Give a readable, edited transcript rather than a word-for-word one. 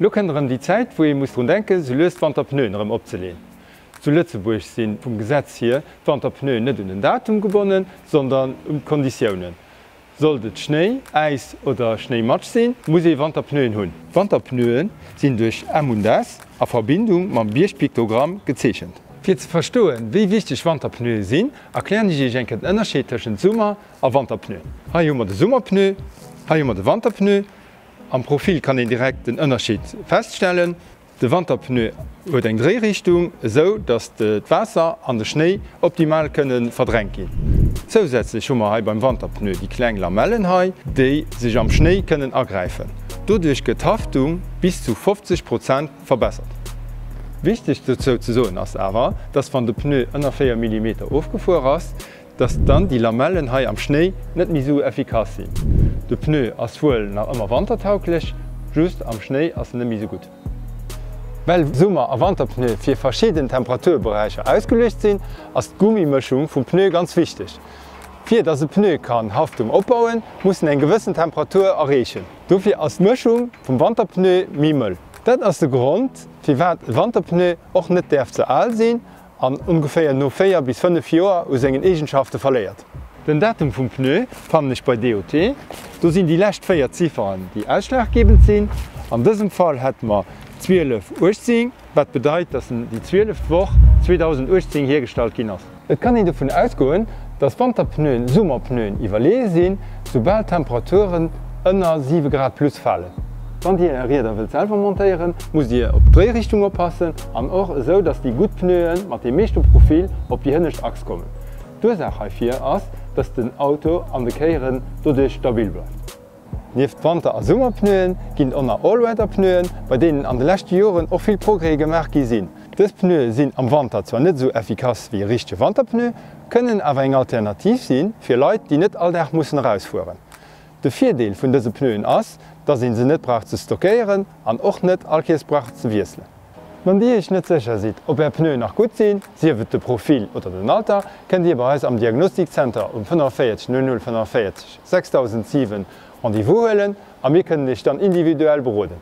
Lo kënnt erëm déi Zäit, wou ee muss drun denken, sou lues d'Wanterpneuen erëm opzeleen. Zu Lëtzebuerg si vum Gesetz hier d'Wanterpneuen net un den Datum gebonnen, sondern un d'Konditiounen. Sollt et Schnéi, Äis oder Schnéimatsch sinn, muss ee Wanterpneuen hunn. Wanterpneuen sinn duerch M und S a Verbindung mam Biergpiktogramm gezeechent. Fir ze verstoen, wéi wichteg Wanterpneue sinn, erklären ech iech eng Kéier den Ënnerscheed tëschent Summer a Wanterpneu. Hei hu mer de Summerpneu, hei hu mer de Wanterpneu. Am Profil kann een direkt den Ënnerscheed feststellen. De Wanterpneu huet eng Dréirichtung, esou datt d'Waasser an de Schnéi optimal kënne verdrängt ginn. Zousätzlech hu mer hei beim Wanterpneu déi kleng Lamellen hei, déi sech am Schnéi kënnen agräifen. Doduerch gëtt d'Haftung bis zu 50 Prozent verbessert. Wichteg dozou ze soen ass awer, datt wann de Pneu ënner 4 Millimeter ofgefuer ass, dass dann déi Lamellen hei am Schnéi net méi sou effikass sinn. De Pneu ass wuel nach ëmmer wantertauglech, just am Schnéi ass en net méi sou gutt. Well Summer a Wanterpneu fir verschidden Temperaturberäicher ausgeluecht sinn, ass d'Gummimëschung vum Pneu ganz wichteg. Fir dass e Pneu kann Haftung opbauen, muss en eng gewëssen Temperatur erreechen. Dofir ass d'Mëschung vum Wanterpneu méi mëll. Dat ass de Grond, firwat e Wanterpneu och net däerf ze al sinn an ongeféier no 4 bis 5 Joer u sengen Eegenschafte verléiert. Den Datum vum Pneu fannen ech bei DOT. Do sinn déi lescht 4 Zifferen déi ausschlaggebend sinn. An dësem Fall hätte mer 12 18, wat bedeit, dass en déi zwieleft Woch 2018 hiergestallt ginn ass. Et kann een dovun ausgoen, dass Wanterpneuen Summerpneuen iwwerleeë sinn, soubal d'Temperaturen ënner 7 Grad plus falen. Wann Dir Är Rieder wëllt selwer montéieren, musst Dir op d'Dréirichtung oppassen an och esou, dass déi gutt Pneuen mat deem meeschte Profil op déi hënnescht Achs kommen. D'Ursaach heifir ass, dass den Auto an de Kéieren doduerch stabil bleift. Nieft Wanter a Summerpneuen ginn et och nach All-Weather-Pneuen, bei deenen an de leschte Joren och vill Progrèse gemaach gi sinn. Dës Pneue sinn am Wanter zwar net esou effikass wéi e richtege Wanterpneu, kënnen awer eng Alternativ si fir Leit, déi net all Dag mussen erausfueren. De Virdeel vun dëse Pneuen ass, dass een se net brauch ze stockéieren an och net all Kees brauch ze wiesselen. Wann Dir Iech net sécher sidd, ob Är Pneuen nach gutt sinn, sief et de Profil oder den Alter, kënnt Dir bei eis am Diagnostik Center um 45 00 45 6007 Rendez-vous huelen a mir kënnen Iech dann individuell beroden.